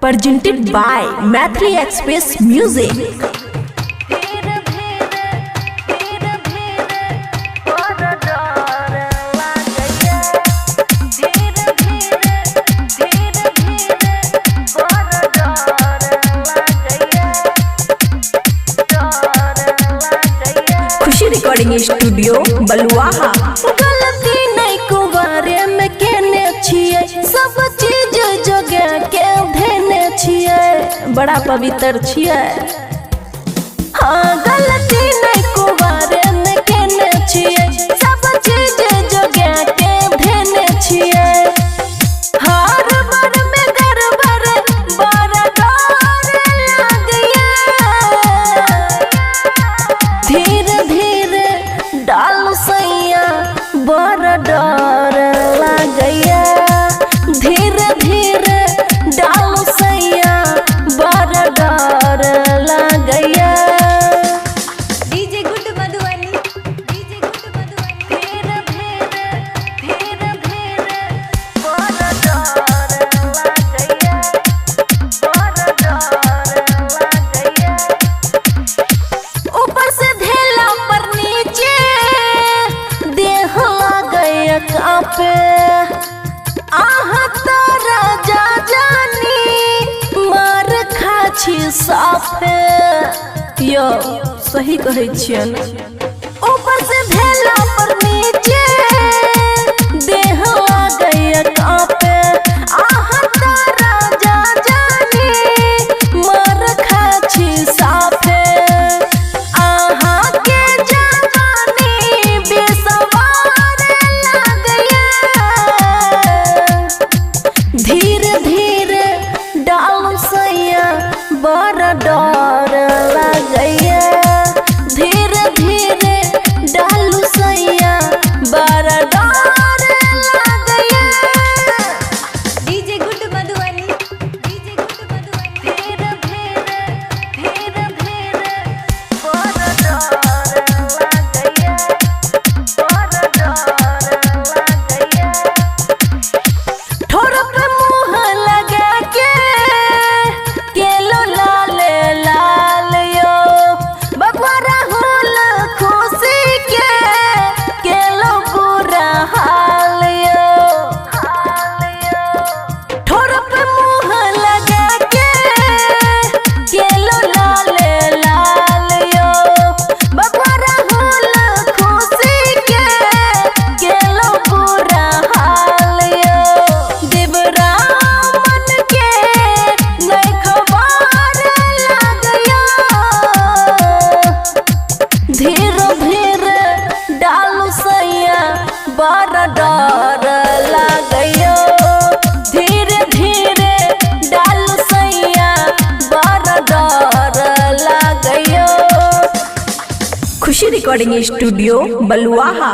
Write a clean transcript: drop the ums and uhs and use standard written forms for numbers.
Presented by Maithili Express Music. Khushi recording studio Baluaha. गलती नहीं कुंवारे में केने छियै, सब चीज जोगे के धेने छियै, बड़ा पवित्र छियै। हाँ, गलती नहीं कुंवारे में केने छियै, सब चीज जोगे के धेने छियै। हार बर में गड़बड़ बड़ा डर लागैया। धीरे धीरे डालू सैया, बड़ा डर लागैया। धीरे धीरे डालू सैया, बड़ा डर लागैया। DJ good Madhubani, DJ good Madhubani. धीरे धीरे धीरे धीरे बड़ा डर लागैया, बड़ा डर लागैया। ऊपर से धेला पर नीचे देह लागैया कांपे। आह तारा जा जानी मार खा छी साफे। यो सही कहै छियन। ऊपर से धेला पर नीचे देह लागैया कांपे। आह तारा जा जानी मार खा छी साफे। आहा के जवानी बेसवार लागैया। धीरे धीरे डालू सैया, बड़ा डर लागैया। धीरे धीरे डालू सैया, बड़ा डर लागैया। DJ good Madhubani, DJ good Madhubani. धीरे धीरे धीरे धीरे बड़ा डर लागैया, बड़ा डर लागैया। ठोर पे मुँह लगा के केलो लाल लाल यो, बबुआ राहुल खुशी के केलो बुरा हाल यो। ठोर पे मुँह लगा के केलो लाल लाल यो, बबुआ राहुल खुशी के केलो बुरा हाल यो। देवरामन के नहीं खबर लागैया। धीरे धीरे डालू सैया, बड़ा डर लागैया। धीरे धीरे डालू सैया, बड़ा डर लागैया। खुशी रिकॉर्डिंग स्टूडियो बलुआहा।